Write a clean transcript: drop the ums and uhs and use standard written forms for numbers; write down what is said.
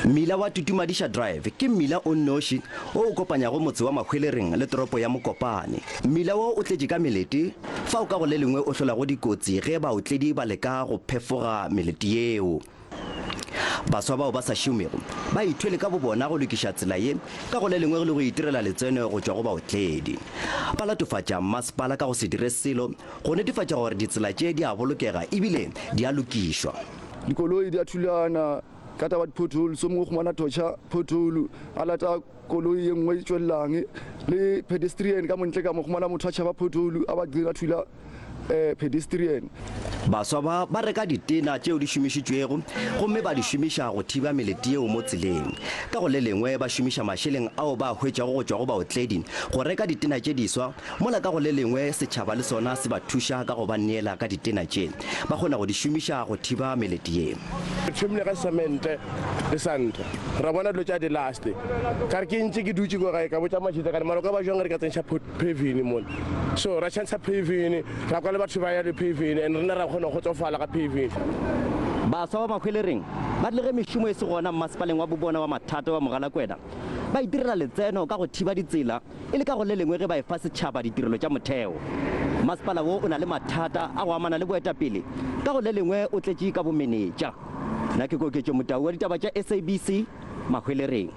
Mmila wa Tutumadiša Drive ke mmila o nnoši wo o kopanyago motse wa Mahwelereng le toropo ya Mokopane. Mmila wo o tletše ka melete, fao ka go le lengwe o hlolago dikotsi ge baotledi ba leka go phefoga melete yeo. Baswa bao ba sa šomego ba ithwele ka bobona go lokiša tsela ye, ka go le lengwe le go itirela letseno go tšwa go baotledi. Ba latofatša mmasepala ka go se dire selo go netefatša gore ditsela tše di a bolokega ebile di a lokišwa. Dikoloi di a thulana ka taba di-pothole, so mongwe o humana torture pothole a lata koloi ye nngwe e tšwelelang le pedestrian ka montle ka mo humana motho a tšhaba pothole a ba dira thula eh, pedestrian. Baswa ba ba reka ditena tšeo di šomišitšwego gomme ba di šomiša go thiba melete yeo mo tseleng. Ka go le lengwe ba šomiša mašeleng ao ba a hwetšago go tšwa go baotledi go reka ditena tše diswa Mola ka go le lengwe setšhaba le sona se ba thuša ka go ba neela ka ditena tše ba kgona go di šomiša go thiba melete ye. Re thomile ka semente le santa, ra bona dilo tša di laste. Ka re ke ntše ke dutše ko gae ka botša Mashita ka re mara o ka ba jwang re ka tsentšha paving mola. So ra tšhantsha paving, ra kwa le batho ba ya le paving and rena ra kgona go kgotsofala ka paving. Baswa ba Mahwelereng ba rile ge mešomo e se gona mmasepaleng wa bobona wa Mathata wa Mogalakwena ba itirela letseno ka go thiba ditsela e le ka go le lengwe ge ba efa setšhaba ditirelo tša motheo. Masepala wo o na le mathata a go amana le boetapele, ka go le lengwe o tletše ka bomenetša. Nna ke Koketšo Motau wa ditaba tša SABC, Mahwelereng.